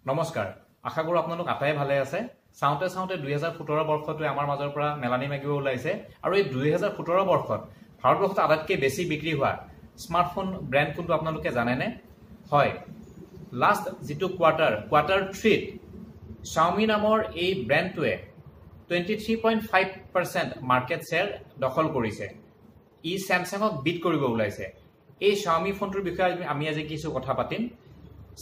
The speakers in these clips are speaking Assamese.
নমস্কাৰ, আশা কৰোঁ আপোনালোক আটাই ভালে আছে। চাওঁতে চাওঁতে 2017 বৰ্ষটোৱে আমাৰ মাজৰ পৰা মেলানি মাগিব ওলাইছে আৰু এই 2017 বৰ্ষত ভাৰতবৰ্ষত আটাইতকৈ বেছি বিক্ৰী হোৱা স্মাৰ্টফোন ব্ৰেণ্ড কোনটো আপোনালোকে জানেনে? হয়, লাষ্ট যিটো কোৱাৰ্টাৰ থ্ৰীত Xiaomi নামৰ এই ব্ৰেণ্ডটোৱে 23.5% মাৰ্কেট শ্বেয়াৰ দখল কৰিছে। ই চেমচাঙক বিট কৰিব ওলাইছে। এই Xiaomi ফোনটোৰ বিষয়ে আমি আজি কিছু কথা পাতিম।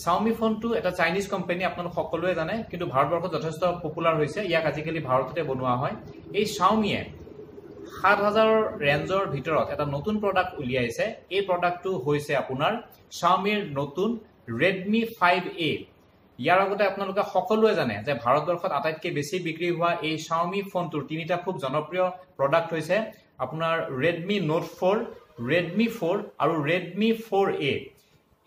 Xiaomi ফোনটো এটা চাইনিজ কোম্পানী, আপোনালোক সকলোৱে জানে, কিন্তু ভাৰতবৰ্ষত যথেষ্ট পপুলাৰ হৈছে। ইয়াক আজিকালি ভাৰততে বনোৱা হয়। এই Xiaomiয়ে 7000 ৰেঞ্জৰ ভিতৰত এটা নতুন প্ৰডাক্ট উলিয়াইছে। এই প্ৰডাক্টটো হৈছে আপোনাৰ Xiaomiৰ নতুন Redmi 5A। ইয়াৰ আগতে আপোনালোকে সকলোৱে জানে যে ভাৰতবৰ্ষত আটাইতকৈ বেছি বিক্ৰী হোৱা এই Xiaomi ফোনটোৰ তিনিটা খুব জনপ্ৰিয় প্ৰডাক্ট হৈছে আপোনাৰ Redmi Note 4, Redmi 4 আৰু Redmi 4A।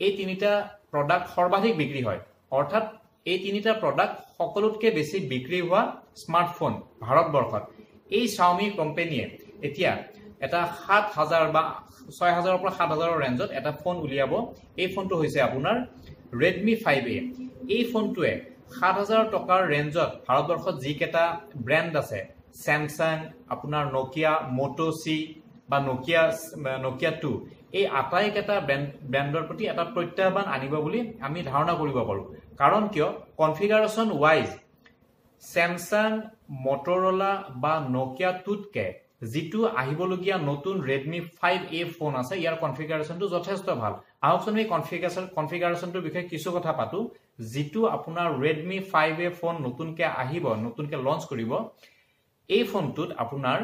এই তিনিটা প্ৰডাক্ট সৰ্বাধিক বিক্ৰী হয়, অৰ্থাৎ এই তিনিটা প্ৰডাক্ট সকলোতকৈ বেছি বিক্ৰী হোৱা স্মাৰ্টফোন ভাৰতবৰ্ষত। এই Xiaomi কোম্পানীয়ে এতিয়া এটা 7000 বা 6000ৰ পৰা 7000ৰ ৰেঞ্জত এটা ফোন উলিয়াব। এই ফোনটো হৈছে আপোনাৰ Redmi 5A। এই ফোনটোৱে 7000 টকাৰ ৰেঞ্জত ভাৰতবৰ্ষত যিকেইটা ব্ৰেণ্ড আছে, চেমচাং, আপোনাৰ নকিয়া, মটো চি বা নকিয়া 2, এই আটাইকেইটা ব্ৰেণ্ডৰ প্ৰতি এটা প্ৰত্যাহ্বান আনিব বুলি আমি ধাৰণা কৰিব পাৰোঁ। কাৰণ কিয়, কনফিগাৰেশ্যন ৱাইজ চেমচাং, মটৰলা বা নকিয়া 2তকৈ যিটো আহিবলগীয়া নতুন Redmi 5A phone আছে, ইয়াৰ কনফিগাৰেশ্যনটো যথেষ্ট ভাল। আহকচোন এই কনফিগাৰেশ্যনটোৰ বিষয়ে কিছু কথা পাতোঁ। যিটো আপোনাৰ Redmi 5A phone নতুনকৈ আহিব, নতুনকৈ লঞ্চ কৰিব, এই ফোনটোত আপোনাৰ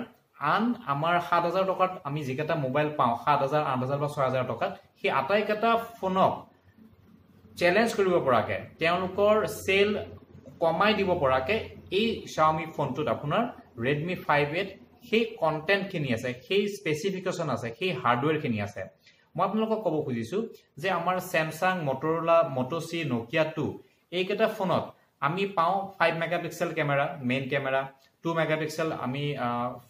আন আমাৰ 7000 টকাত আমি যিকেইটা মোবাইল পাওঁ, 7000, 8000 বা 6000 টকাত, সেই আটাইকেইটা ফোনক চেলেঞ্জ কৰিব পৰাকৈ, তেওঁলোকৰ চেল কমাই দিব পৰাকৈ এই Xiaomi ফোনটোত আপোনাৰ Redmi 5A সেই কণ্টেণ্টখিনি আছে, সেই স্পেচিফিকেশ্যন আছে, সেই হাৰ্ডৱেৰখিনি আছে। মই আপোনালোকক ক'ব খুজিছোঁ যে আমাৰ চেমচাং, মটৰলা, মটো চি, নকিয়া 2 এইকেইটা ফোনত আমি পাওঁ 5 megapixel camera, main camera, 2 megapixel আমি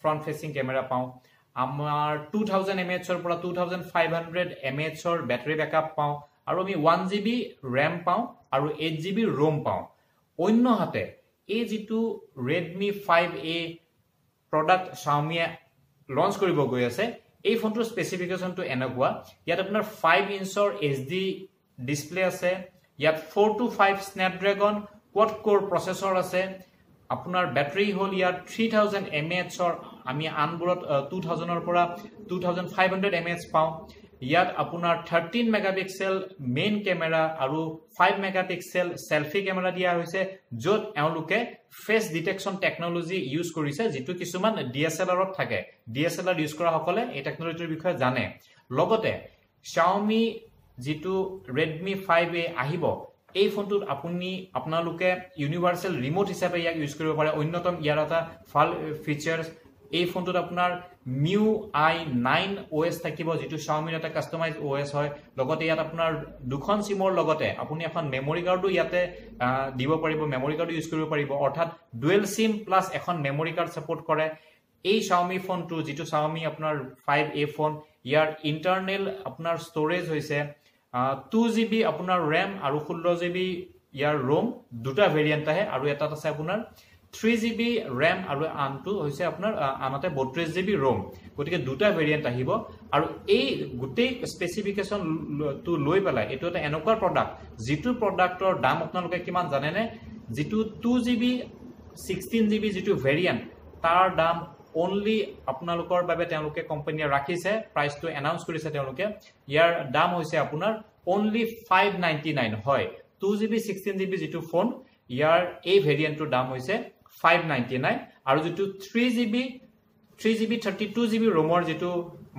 ফ্ৰণ্ট ফেচিং কেমেৰা পাওঁ, আমাৰ 2000 এম এইচৰ পৰা 2500 এম এইচৰ বেটাৰী বেকআপ পাওঁ, আৰু আমি 1 জি বি ৰেম পাওঁ আৰু 8 জি বি ৰোম পাওঁ। অন্যহাতে এই যিটো Redmi 5A product Xiaomiয়ে launch কৰিব গৈ আছে, এই ফোনটোৰ স্পেচিফিকেশ্যনটো এনেকুৱা। ইয়াত আপোনাৰ 5 ইঞ্চৰ এইচ ডি ডিছপ্লে আছে, ইয়াত 4 2 5 স্নেপড্ৰেগন কোৱাড কোৰ প্ৰচেছৰ আছে, আপোনাৰ বেটাৰী হ'ল ইয়াত 3000 এম এইচৰ, আমি আনবোৰত 2000ৰ পৰা 2500 এম এইচ পাওঁ। ইয়াত আপোনাৰ 13 মেগাপিক্সেল মেইন কেমেৰা আৰু 5 মেগাপিক্সেল চেলফি কেমেৰা দিয়া হৈছে, য'ত এওঁলোকে ফেচ ডিটেকশ্যন টেকনলজি ইউজ কৰিছে, যিটো কিছুমান ডি এছ এল আৰত থাকে। D S L R use কৰাসকলে এই টেকনলজিৰ বিষয়ে জানে। লগতে Xiaomi যিটো Redmi 5A আহিব, এই ফোনটোত আপোনালোকে ইউনিভাৰ্চেল ৰিম'ট হিচাপে ইয়াক ইউজ কৰিব পাৰে। অন্যতম ইয়াৰ এটা ভাল ফিচাৰ্ছ, এই ফোনটোত আপোনাৰ MIUI 9 OS থাকিব, যিটো Xiaomiৰ এটা কাষ্টমাইজ OS হয়। লগতে ইয়াত আপোনাৰ দুখন চিমৰ লগতে আপুনি এখন মেমৰি কাৰ্ডো ইয়াতে দিব পাৰিব, মেমৰি কাৰ্ডো ইউজ কৰিব পাৰিব, অৰ্থাৎ ডুৱেল চিম প্লাছ এখন মেমৰি কাৰ্ড ছাপোৰ্ট কৰে। এই Xiaomi ফোনটো, যিটো Xiaomi আপোনাৰ 5A phone, ইয়াৰ ইণ্টাৰনেল আপোনাৰ ষ্ট'ৰেজ হৈছে 2 জি বি আপোনাৰ ৰেম আৰু 16 জি বি ইয়াৰ ৰোম, দুটা ভেৰিয়েণ্ট আহে, আৰু এটাত আছে আপোনাৰ 3 জি বি ৰেম আৰু আনটো হৈছে আপোনাৰ আনহাতে 32 জি বি ৰোম। গতিকে দুটা ভেৰিয়েণ্ট আহিব। আৰু এই গোটেই স্পেচিফিকেশ্যনটো লৈ পেলাই এইটো এটা এনেকুৱা প্ৰডাক্ট, যিটো প্ৰডাক্টৰ দাম আপোনালোকে কিমান জানেনে? যিটো 2 জি বি 16 জি বি যিটো ভেৰিয়েণ্ট, তাৰ দাম অনলি আপোনালোকৰ বাবে তেওঁলোকে কোম্পানীয়ে ৰাখিছে, প্ৰাইচটো এনাউন্স কৰিছে তেওঁলোকে। ইয়াৰ দাম হৈছে আপোনাৰ অনলি 599। হয়, 2 জি বি 16 জি বি যিটো ফোন, ইয়াৰ এই ভেৰিয়েণ্টটোৰ দাম হৈছে 599। আৰু যিটো 3 জি বি 32 জি বি ৰোমৰ যিটো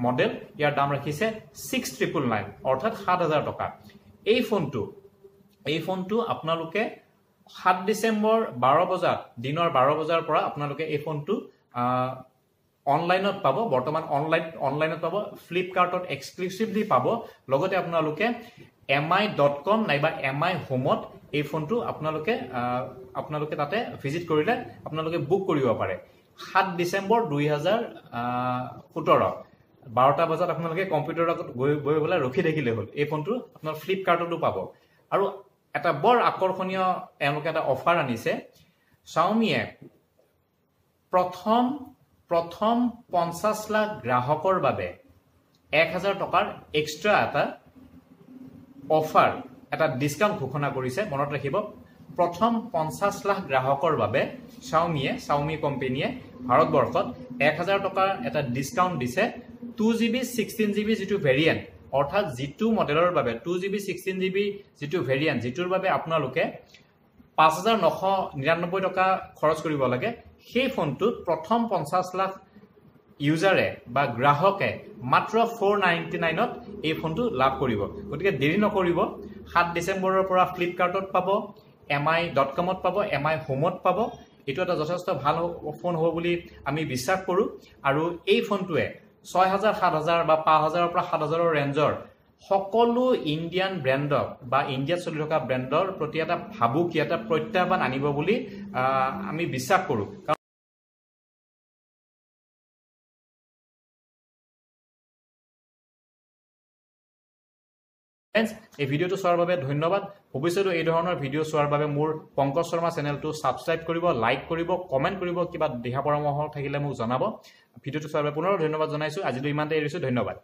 মডেল, ইয়াৰ দাম ৰাখিছে 6999, অৰ্থাৎ 7000 টকা। এই ফোনটো আপোনালোকে 7 ডিচেম্বৰ 12 বজাত, দিনৰ 12 বজাৰ পৰা আপোনালোকে এই ফোনটো অনলাইনত পাব। বৰ্তমান অনলাইনত পাব, ফ্লিপকাৰ্টত এক্সক্লুচিভলি পাব। লগতে আপোনালোকে mi.com নাইবা এম আই হোমত এই ফোনটো আপোনালোকে তাতে ভিজিট কৰিলে আপোনালোকে বুক কৰিব পাৰে। 7 ডিচেম্বৰ 2017 12টা বজাত আপোনালোকে কম্পিউটাৰৰ আগত গৈ পেলাই ৰখি থাকিলে হ'ল, এই ফোনটো আপোনাৰ ফ্লিপকাৰ্টতো পাব। আৰু এটা বৰ আকৰ্ষণীয় এওঁলোকে এটা অফাৰ আনিছে। Xiaomiয়ে প্ৰথম 50 লাখ গ্ৰাহকৰ বাবে 1000 টকাৰ এক্সট্ৰা এটা অফাৰ, এটা ডিছকাউণ্ট ঘোষণা কৰিছে। মনত ৰাখিব, প্ৰথম 50 লাখ গ্ৰাহকৰ বাবে Xiaomi কোম্পানীয়ে ভাৰতবৰ্ষত 1000 টকাৰ এটা ডিছকাউণ্ট দিছে। 2 জিবি 16 জিবি যিটো ভেৰিয়েণ্ট, অৰ্থাৎ যিটো মডেলৰ বাবে 2 জিবি 16 জিবি যিটো ভেৰিয়েণ্ট, যিটোৰ বাবে আপোনালোকে 5999 টকা খৰচ কৰিব লাগে, সেই ফোনটোত প্ৰথম 50 লাখ ইউজাৰে বা গ্ৰাহকে মাত্ৰ 499ত এই ফোনটো লাভ কৰিব। গতিকে দেৰি নকৰিব, 7 ডিচেম্বৰৰ পৰা ফ্লিপকাৰ্টত পাব, এম আই ডট কমত পাব, এম আই হোমত পাব। এইটো এটা যথেষ্ট ভাল ফোন হ'ব বুলি আমি বিশ্বাস কৰোঁ। আৰু এই ফোনটোৱে 6000, 7000 বা 5000ৰ পৰা 7000ৰ ৰেঞ্জৰ সকলো ইণ্ডিয়ান ব্ৰেণ্ডক বা ইণ্ডিয়াত চলি থকা ব্ৰেণ্ডৰ প্ৰতি এটা ভাবুকি, এটা প্ৰত্যাহ্বান আনিব বুলি আমি বিশ্বাস কৰোঁ। এই ভিডিঅ'টো চোৱাৰ বাবে ধন্যবাদ। ভৱিষ্যতেও এই ধৰণৰ ভিডিঅ' চোৱাৰ বাবে মোৰ পংকজ শৰ্মা চেনেলটো ছাবস্ক্ৰাইব কৰিব, লাইক কৰিব, কমেণ্ট কৰিব, কিবা দিহা পৰামৰ্শ থাকিলে মোক জনাব। ভিডিঅ'টো চোৱাৰ বাবে পুনৰ ধন্যবাদ জনাইছোঁ। আজিলৈ ইমানতে এৰিছোঁ, ধন্যবাদ।